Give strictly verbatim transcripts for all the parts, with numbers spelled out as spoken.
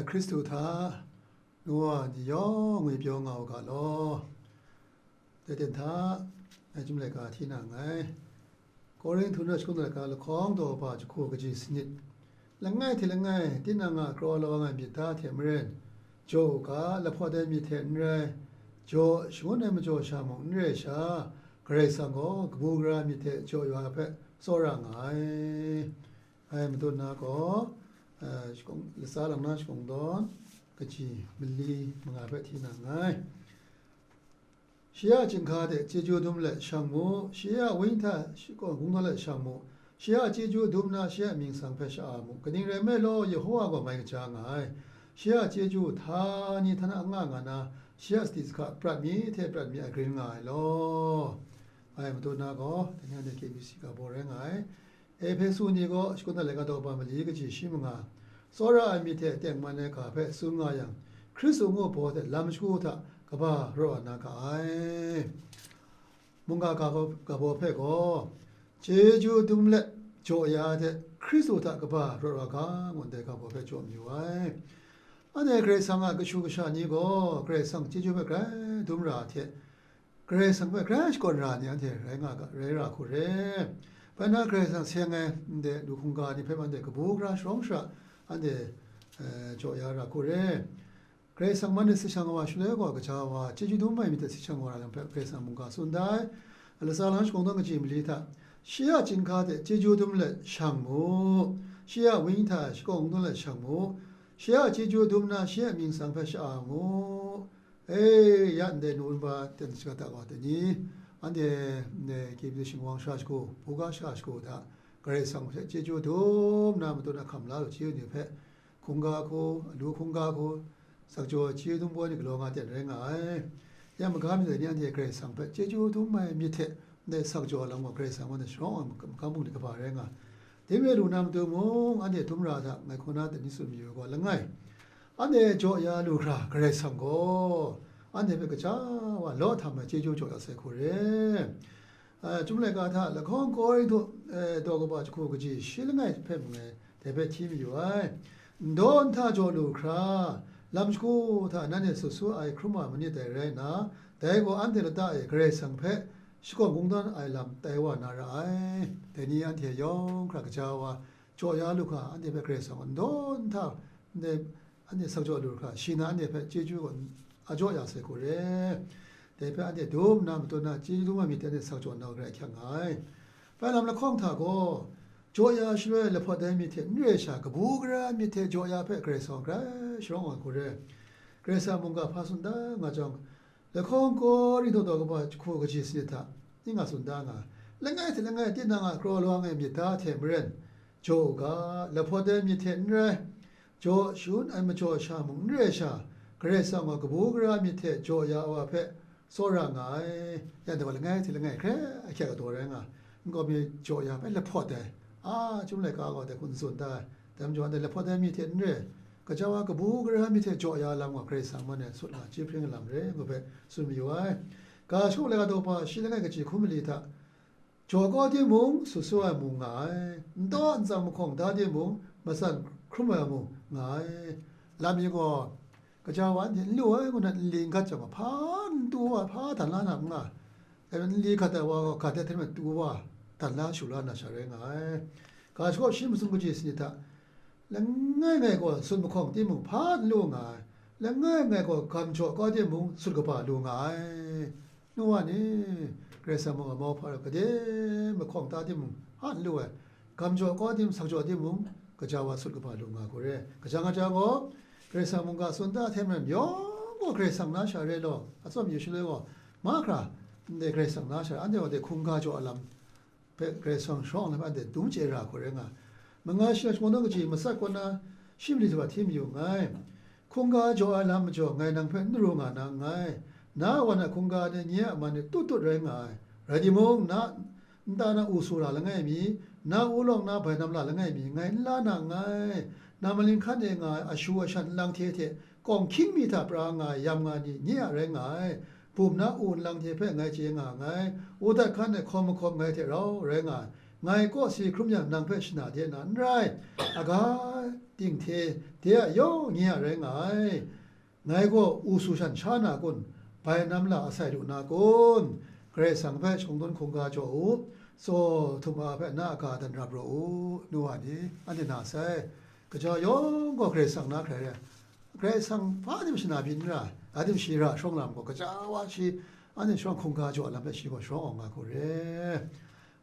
Hkristu hta nu wa ni yawng ngwipyaw nga u ga law. Dai ten hta, ngai chyum laika hti na nngai. Korinhtu na shagun laika lahkawng daw ba jahku kaji sanit. Langai hte langai, tinang a kraw lawang ai myit da hte maren, jaw u ga, lahpawt ai myit hte n rai, jaw shangun ai majaw sha mung n rai sha, Karai Kasang gaw kabu gara myit hte jaw ya ai hpe tsawra nga ai. Ngai matut na gaw, eh, shakawng, latsa lang na shakawng dawn, kaji mali manga hpe hti na nngai. Shi a chyinghka hte chyeju dum let shang mu, shi a wenyi hta shakawn kungdawn let shang mu, shi a chyeju dum na shi a mying tsang hpe sha-a mu. Kaning rai nme law, Yehowa gaw mai kaja nga ai. Shi a chyeju htani htana anga nga na, shi a sadi sahka prat mi hte prat mi a grin nga ai law. Ngai matut na gaw, dai ni anhte K B C ga baw rai nga ai. Ehpesu ni gaw shakut na laika daw ba mali kaji shi manga, tsawra ai myit hte tengman ai ga hpe tsun nga yang, Hkristu ngu hpaw hte lam shagu hta kaba rawt wa na ga ai. Mungga ga hpaw, ga hpaw hpe gaw, chyeju dum let jaw ya ai hte Hkristu hta kaba rawt wa ga, ngu ndai ga hpaw hpe jaw mayu ai. Anhte Karai Kasang a kashu kasha ni gaw Karai Kasang chyeju hpe grai dum ra hte, Karai Kasang hpe grai shakawn ra ni anhte rai nga ga, rai ra hku re. Bai na Karai Kasang seng ai ndai lu hkungga ni hpe anhte kabu gara sharawng shara anhte, eh, jaw ya ra hku re. Karai Kasang man e si shang wa shaloi gaw, gaja wa chyeju dum ai myit hte si shang wa ra lam hpe Karai Kasang mungga tsun da ai. Latsa lang shakawn dawn kaji mali hta, shi a chyinghka hte chyeju dum let shang mu, shi a wenyi hta shakawn kungdawn let shang mu, shi a chyeju dum na shi a mying tsang hpe sha-a mu. E, ya ndai nu nba ten shaka ta gaw dai ni, anhte ndai K B C shingwang sha shagu, buga sha shagu hta, Karai Kasang hpe chyeju dum na matut na hkam la lu chyeju ni hpe, hkungga hku, alu hkungga hku, sakjaw chyeju dum gaw ni galaw nga ten rai nga ai. Ya maga mi dai ni anhte Karai Kasang hpe chyeju dum ai myit hte ndai sakjaw lam gaw Karai Kasang wan sharawng ai makam bung ni kaba rai nga. Dai re lu na matu mung, anhte dum ra hta, ngai hkaw na dai ni tsun mayu gaw langai. Anhte jaw ya lu hkra Karai Kasang gaw, anhte hpe gaja wa law htam ai chyeju jaw ya sai hku re. A, Chyum laika hta lahkawng Korinhtu, e, daw kaba jahku kaji shi langai hpe mung e, dai hpe hti mayu ai. Ndaw nhtang jaw lu hkra, lam shagu hta nanhte sut su ai hkrum wa manit dai rai nna, dai gaw anhte lata e Karai Kasang hpe shakawn kungdawn ai lam tai wa na ra ai. Dai ni anhte yawng hkra gaja wa jaw ya lu hkra, anhte hpe Karai Kasang gaw ndaw nhtang, ndai anhte sakjaw lu hkra, shi na anhte hpe chyeju gaw a jaw ya sai hku re. Dai hpe anhte dum nna matut na chyeju dum ai myit hte anhte sakjaw nna grai ahkyak nga ai. Bai lam lahkawng hta gaw, jaw ya shaloi lahpawt ai myit hte n re sha, kabu gara ai myit hte jaw ya hpe Karai Kasang grai sharawng ai hku re. Karai Kasang mungga hpa tsun da nga jang, lahkawng Korinhtu daw kaba jahku kaji sanit hta, ning nga tsun da nga, langai hte langai tinang a kraw lawang ai myit da hte maren, jaw u ga, lahpawt ai myit hte n rai, jaw shangun ai majaw sha mung n rai sha, Karai Kasang gaw kabu gara myit hte jaw ya wa hpe tsawra nga ai. Ya ndai wa langai hte langai hkrai ahkyak daw rai nga, nkau mi jaw ya hpe lahpawt ai, a, Chyum laika gaw dai hku n tsun da ai. Dai majaw, anhte lahpawt ai myit hte n re, gaja wa kabu gara myit hte jaw ya lam gaw Karai Kasang man e sut nga chye hpring ai lam re, ngu hpe tsun mayu ai. Ga shakawn laika daw ba shi langai kaji hkun mali hta, jaw kau timung, sut su ai mung nga ai, ntaw ntsang mahkawng da timung, matsan hkrum ai mung nga ai. Lam mi gaw, gaja wa anhte n lu ai ngu na nli n gat jang, hpa n tu wa, hpa dan la na n nga ai. Dai hpe nli gat ai wa gaw, gat ai hte maren tu wa, dan la shu la na sha rai nga ai. Ga shakawn shi masum kaji sanit hta, langai ngai gaw sut mahkawng timung, hpa n lu nga ai. Langai ngai gaw gam jaw kau timung, sut kaba lu nga ai. Nu wa ni, Karai Kasang mung a mauhpa rau gade mahkawng ta timung, hpa n lu ai, gam jaw kau tim, sak jaw timung, gaja wa sut kaba lu nga hku re. Gaja nga jang gaw, Karai Kasang mungga tsun da hte maren, yawng gaw Karai Kasang na sha re law, atsawm yu shaloi gaw, mahkra ndai Karai Kasang na sha, anhte gaw dai hkungga jaw a lam hpe Karai Kasang sharawng ai hpe anhte dum chye ra hku rai nga ai. Manga shi na shakawn dawn kaji matsat kaw na shi mali hta hti mayu nngai. Hkungga jaw ai lam majaw ngai nang hpe n daru nga na nngai. Na a wan a hkungga ni nye a man e tut tut rai nga ai. Rai timung, na nta na u sura langai mi, na u lawng na bai nam la langai mi, ngai n la na nngai. Na maling hkan e nga ai ashu ashan nlang hte hte, kawng hkying mi hta pra nga ai yam nga ni nye a rai nga ai. Bum na u nlang hte hpe ngai chye nga nngai. U dat hkan e hkawm mahkawm ngai hte rau rai nga ai. Ngai kawsi hkrum yang nang hpe shana de na n rai, aga ting hte de a yawng nye a rai nga ai. Ngai gaw u su shan sha na kun, bai nam la asai lu na kun, Karai Kasang hpe shawng dawn hkungga jaw u, tsaw htum a hpe na a ga dan rap raw u, nu wa ni, anhte na sai. Gaja yawng gaw Karai Kasang na hkrai re. Karai Kasang hpa dim shana byin n ra, a dim shi ra shawng lam gaw, gaja wa shi, anhte shawng hkungga jaw lam hpe shi gaw shawng awng nga hku re.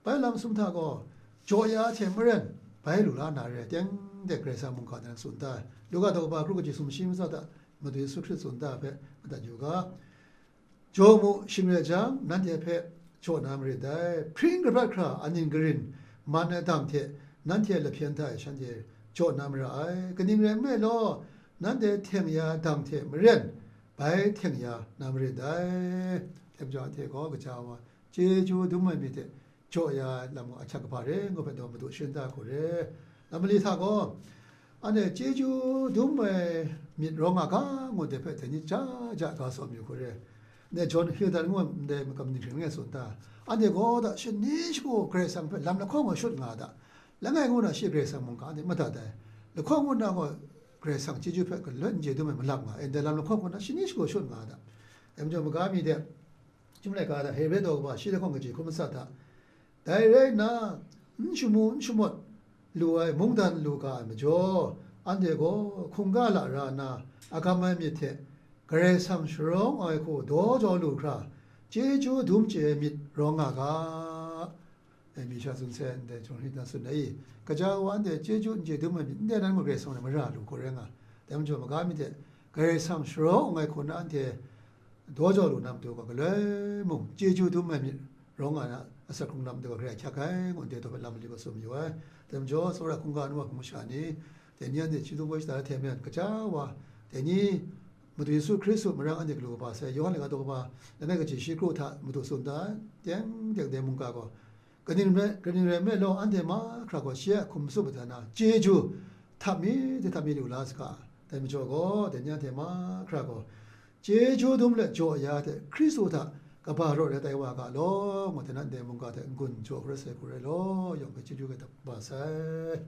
Bai lam sum hta gaw, jaw ya hte maren, bai lu la na re, teng teng Karai Kasang mungga nan tsun da ai. Luka daw kaba kru kaji sumshi matsa hta, Madu Yesu Hkristu tsun da ai hpe madat yu ga. Jaw mu, shing rai jang, nanhte hpe jaw na marit dai. Hpring kabrat hkra aning karin man ai dam hte nanhte lahpyen hta e shanhte jaw na mara ai. Kaning rai nme law, nanhte hteng ya dam hte maren, bai hteng ya na marit dai. Dai majaw, anhte gaw gaja wa, chyeju dum ai myit hte jaw ya ai lam gaw ahkyak kaba re ngu hpe taw, Madu sharin da hku re. Lam mali hta gaw, anhte chyeju dum ai myit rawng nga ga ngu de hpe, dai ni ja ja ga sawm yu hku re. Anhte John Hilton ngu ai ndai makam ning hkring ngai tsun ta, anhte gaw da shani shagu Karai Kasang hpe lam lahkawng gaw shut nga da, langai ngu na shi Karai Kasang mungga anhte madat ai, lahkawng ngu na gaw Karai Kasang chyeju hpe galoi n chye dum ai malap nga ai, ndai lam lahkawng ngu na shani shagu shut nga da. Dai majaw, maga mi de, Chyum laika hta Hebre daw kaba shi lahkawng kaji hkrum matsat hta. Dai rai nna, n shamu n shamawt lu ai mungdan lu ga ai majaw, anhte gaw hkungga lara nna, a gam ai myit hte Karai Kasang sharawng ai hku daw jaw lu hkra, chyeju dum chye ai myit rawng nga ga. E, mi sha tsun sai ndai John Hilton tsun ai, gaja wa anhte chyeju n chye dum ai myit, ndai nan mung Karai Kasang hte mara lu hku rai nga. Dai majaw, maga mi hte Karai Kasang sharawng ai hku na anhte daw jaw lu na matu gaw, galoi mung chyeju dum ai myit rawng nga na, asak hkrung na matu gaw, Karai ahkyak ai ngu nde daw hpe lam mali gaw tsun mayu ai. Dai majaw, tsawra hkungga nu wa hkungga masha ni, dai ni anhte chyeju woi shada hte maren, gaja wa, dai ni Madu Yesu Hkristu marang anhte galu kaba sai, Yawhan laika daw kaba langai kaji shi kru hta matu tsun da ai, teng teng dai mungga gaw, kaning rai, kaning rai nme law, anhte mahkra gaw shi a hkum tsup ai hta na, chyeju htam mi hte htam mi lu la saga. Dai majaw gaw, dai ni anhte mahkra gaw, chyeju dum let jaw ya hte Hkristu hta kaba rawt rai tai wa ga law, ngu hte nan dai mungga hte n-gun jaw hkrit sai hku rai law, yawng hpe chyeju kaba sai.